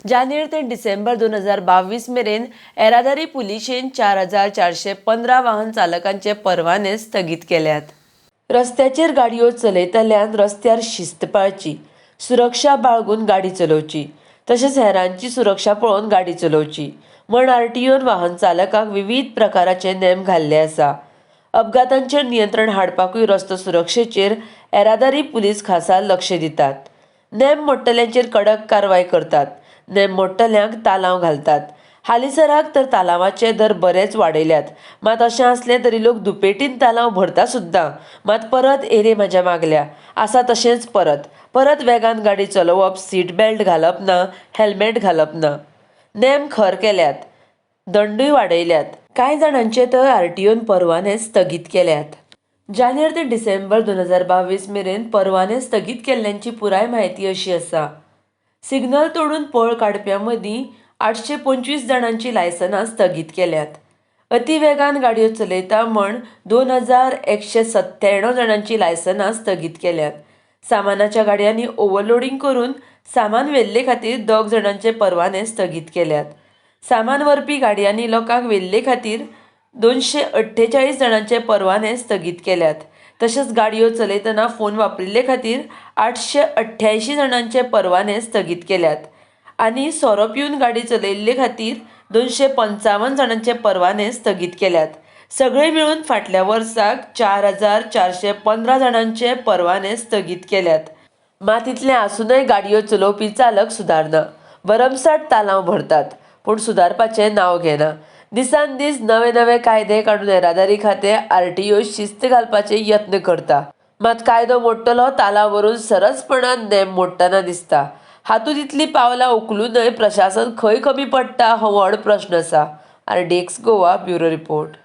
जानेर ते डिसेंबर 2022 मेरेन येरादारी पुलिशेन 4415 वाहन चालकांचे परवाने स्थगीत केल्यात. रस्त्याचेर गाडयो चलयतल्यान रस्त्यार शिस्त पाळची, सुरक्षा बाळगून गाडी चलोवची, तशेंच हेरांची सुरक्षा पळोवन गाडी चलोवची म्हण आरटीओन वाहन चालकांक विवीध प्रकाराचे नेम घाल्ले आसा. अपघातांचेर नियंत्रण हाडपाकूय रस्तो सुरक्षेचेर येरादारी पुलीस खासा लक्ष दितात. नेम मोडटल्यांचेर कडक कारवाय करतात. नेम मोडटल्यांक तालांव घालतात. हालींसराक तर तालांवाचे दर बरेच वाडयल्यात. मात अशें आसलें तरी लोक दुपेटीन तालांव भरता सुद्दां. मात परत येरे म्हाज्या मागल्या आसा तशेंच परत परत वेगान गाडी चलोवप, सीट बेल्ट घालप ना, हेल्मेट घालप ना. नेम खर केल्यात, दंडूय वाडयल्यात. कांय जाणांचे तर आरटीओन परवाने स्थगीत केल्यात. जानेर ते डिसेंबर 2022 मेरेन परवाने स्थगीत केल्ल्यांची पुराय म्हायती अशी आसा. सिग्नल तोडून पळ काडप्यां मदीं 825 जाणांची लायसनां स्थगीत केल्यात. अतिवेगान गाडयो चलयता म्हण 2197 जाणांची लायसनां स्थगीत केल्यात. सामानाच्या गाडयांनी ओव्हरलोडींग करून सामान व्हेल्ले खातीर 2 जाणांचे परवाने स्थगीत केल्यात. सामान व्हरपी गाडयांनी लोकांक व्हेल्ले खातीर 248 जाणांचे परवाने स्थगीत केल्यात. तशेंच गाडयो चलयतना फोन वापरिल्ले खातीर 888 जाणांचे परवाने स्थगीत केल्यात आनी सोरो पिवन गाडी चलयिल्ले खातीर 255 जाणांचे परवाने स्थगीत केल्यात. सगळे मेळून फाटल्या वर्साक 4415 जाणांचे परवाने स्थगीत केल्यात. मात इतलें आसूनय गाडयो चलोवपी चालक सुदारना. भरमसाठ तालांव भरतात, पूण सुदारपाचें नांव घेना. दिसान दीस नवे नवे कायदे काडून येरादारी खातें आरटीओ शिस्त घालपाचे यत्न करता. मात कायदो मोडटलो तालांव भरून सरसपणान नेम मोडटना दिसता. हातूंत इतलीं पावलां उखलूनय प्रशासन खंय कमी पडटा हो व्हड प्रस्न आसा. RDX Goa bureau report.